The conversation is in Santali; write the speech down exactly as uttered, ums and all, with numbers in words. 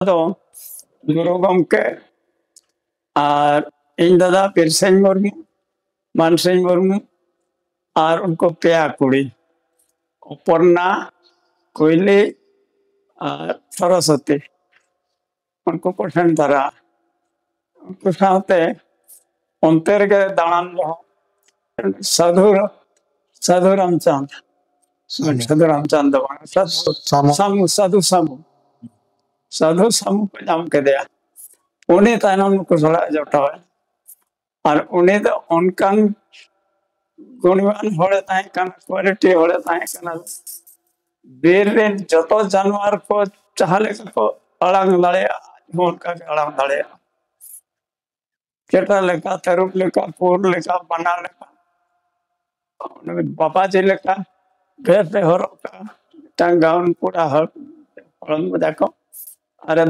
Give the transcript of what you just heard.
ᱫᱚ ᱜᱩᱨᱩ ᱜᱚᱢᱠᱮ ᱟᱨ ᱤᱧ ᱫᱟᱫᱟ ᱵᱤᱨᱥᱟᱹᱧ ᱢᱩᱨᱢᱩ, ᱢᱟᱱᱥᱤᱧ ᱢᱩᱨᱢᱩ ᱟᱨ ᱩᱱᱠᱩ ᱯᱮᱭᱟ ᱠᱩᱲᱤ, ᱚᱯᱚᱨᱱᱟ, ᱠᱩᱭᱞᱤ ᱟᱨ ᱥᱚᱨᱚᱥᱚᱛᱤ, ᱩᱱᱠᱩ ᱠᱚᱴᱷᱮᱱ ᱫᱷᱟᱨᱟ, ᱩᱱᱠᱩ ᱥᱟᱶᱛᱮ ᱚᱱᱛᱮ ᱨᱮᱜᱮ ᱫᱟᱬᱟᱱ ᱨᱮᱦᱚᱸ ᱥᱟᱹᱫᱷᱩ ᱥᱟᱹᱫᱷᱩ ᱨᱟᱢᱪᱟᱸᱫᱽ, ᱥᱟᱹᱫᱷᱩ ᱨᱟᱢᱪᱟᱸᱫᱽ ᱫᱚ ᱵᱟᱝ, ᱥᱟᱹᱫᱷᱩ ᱥᱟᱢᱩ᱾ ᱥᱟᱢᱩ, ᱥᱟᱹᱫᱷᱩ ᱥᱟᱢᱩ, ᱥᱟᱹᱫᱷᱩ ᱥᱟᱢᱩ ᱠᱚ ᱧᱟᱢ ᱠᱮᱫᱮᱭᱟ᱾ ᱩᱱᱤ ᱛᱟᱭᱱᱚᱢ ᱱᱩᱠᱩ ᱥᱟᱞᱟᱜ ᱡᱚᱴᱟᱣ ᱮᱱ᱾ ᱟᱨ ᱩᱱᱤ ᱫᱚ ᱚᱱᱠᱟᱱ ᱜᱩᱱᱤᱢᱟᱱ ᱦᱚᱲᱮ ᱛᱟᱦᱮᱸ ᱠᱟᱱᱟ, ᱠᱣᱟᱞᱤᱴᱤ ᱦᱚᱲᱮ ᱛᱟᱦᱮᱸ ᱠᱟᱱᱟ᱾ ᱵᱤᱨ ᱨᱮᱱ ᱡᱚᱛᱚ ᱡᱟᱱᱣᱟᱨ ᱠᱚ ᱡᱟᱦᱟᱸ ᱞᱮᱠᱟ ᱠᱚ ᱟᱲᱟᱝ ᱫᱟᱲᱮᱭᱟᱜᱼᱟ, ᱟᱡ ᱦᱚᱸ ᱚᱱᱠᱟ ᱜᱮ ᱟᱲᱟᱝ ᱫᱟᱲᱮᱭᱟᱜᱼᱟ᱾ ᱪᱮᱴᱟ ᱞᱮᱠᱟ, ᱛᱟᱹᱨᱩᱵ ᱞᱮᱠᱟ, ᱠᱩᱨ ᱞᱮᱠᱟ, ᱵᱟᱱᱟ ᱞᱮᱠᱟ, ᱵᱟᱵᱟᱡᱤ ᱞᱮᱠᱟ ᱰᱨᱮᱥ ᱮ ᱦᱚᱨᱚᱜ ᱠᱟᱜᱼᱟ, ᱢᱤᱫᱴᱟᱝ ᱜᱟᱣᱩᱱ ᱯᱩᱨᱟ ᱦᱚᱲ ᱦᱚᱲᱢᱚ ᱡᱟᱠᱚ, ᱟᱨᱮ